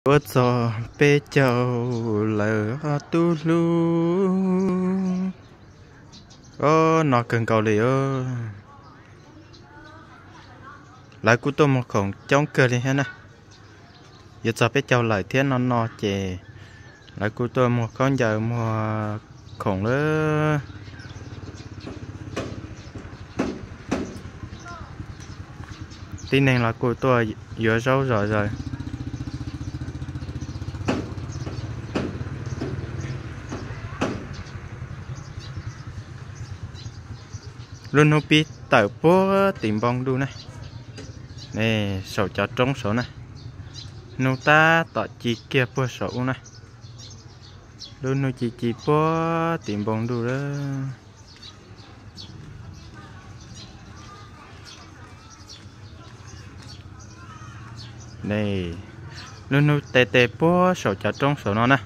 Tuaj txog peb caug lawm tub hlub. Ob no kawg nkaus li os. Lawv kuj tuaj muag khoom coob kawg li thiab na. Yuav txog peb caug lawm thiab no no ces lawv kuj tuaj muag khaub ncaws muag khoom lawm. Tib neeg los kuj tuaj yuav zaub zom zaws. Lub hnub pib tawm puag tim npoo ntuj na, saum cov roob saud na. Hnub tab tom ci kiag puag saum ub na. Lub hnub ci ci puag tim npoo ntuj lawm. Lub hnub tes tes puag saum cov roob saud no na.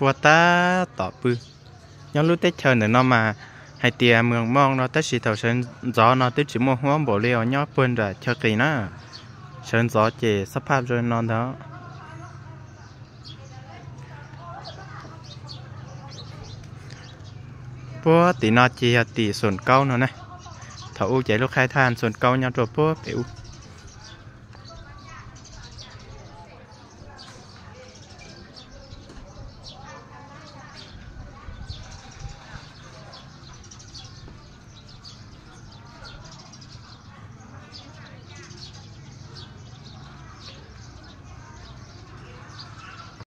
Huab tab tom pw. Nyob lub teb chaws ntawm no mas hais tias Mws Moos no tab sis thaum sawv ntxov no twb tsis muaj huab npaum li os, nyob puag nram chaw qis na. Sawv ntxov ces xab phaj zoo no ntag. Puag tim no ces yog tim Xoom Kaub no na. Thaum ub ces lub qhaib thaj Xoom Kaub nyob rau puag pem ub.